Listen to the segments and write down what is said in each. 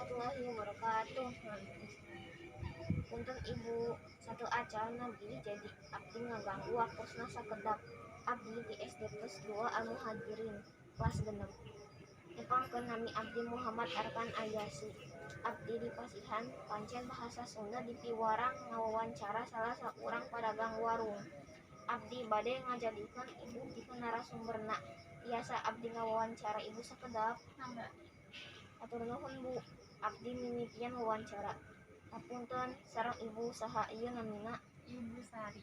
Warahmatullahi wabarakatuh. Punten, Ibu, sateuacanna bilih jadi abdi ngaganggu waktosna sakedap. Abdi di SD Plus 2 Al Muhajirin kelas 6. Nepangkeun, nami abdi Muhammad Arkan Alyasi. Abdi dipasihan pancen bahasa Sunda dipiwarang ngawawancara salah saurang padagang warung. Abdi bade ngajadikeun Ibu pikeun narasumberna. Tiasa abdi ngawawancara Ibu sakedap? Mangga. Hatur nuhun, Bu. Abdi mimitian wawancara. Hapunten, sareng Ibu saha ieu namina? Ibu Sari.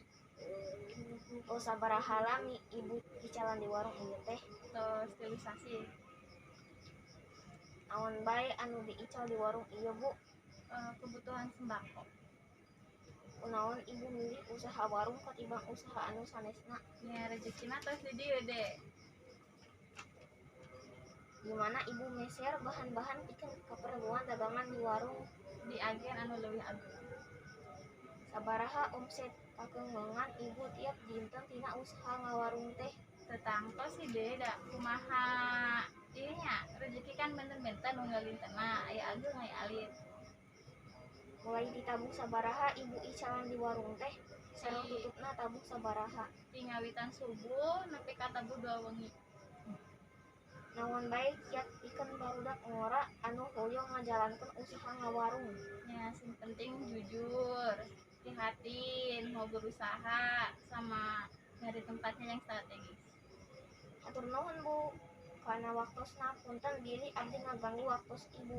Oh, sabaraha lami Ibu icalan di warung ieu teh? Tos 3 sasih. Naon bae anu diical di warung ieu, Bu? Kebutuhan sembako. Kunaon Ibu milih usaha warung katimbang usaha anu sanesna? Nya, rezekina tos di dieu deh. Di mana Ibu meser bahan-bahan pikeun kaperluan dagangan di warung? Di agen anu leuwih ageung. Sabaraha omset kakeungeungan Ibu tiap dinten tina usaha ngawarung teh? Teu tangtos sih deh, da kumaha ieu nya, rezeki kan benten-benten unggal dintenna, aya ageung, aya alit. Mulai ditabuh sabaraha Ibu icalan di warung teh sareng tutupna tabuh sabaraha? Ti ngawitan subuh nepi ka tabuh 2 wengi. Naon bae kiat pikeun barudak ngora anu hoyong ngajalankeun usaha ngawarung? Ya, sing penting jujur, prihatin, mau berusaha, sama nyari tempatnya yang strategis. Hatur nuhun, Bu, kana waktosna. Punten bilih abdi ngaganggu waktos Ibu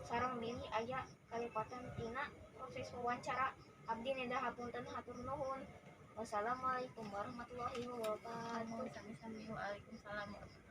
sareng bilih aya kalepatan tina proses wawancara. Abdi neda hapunten, hatur nuhun. Wassalamualaikum warahmatullahi wabarakatuh. Sami-sami, waalaikumsalam warahmatullahi.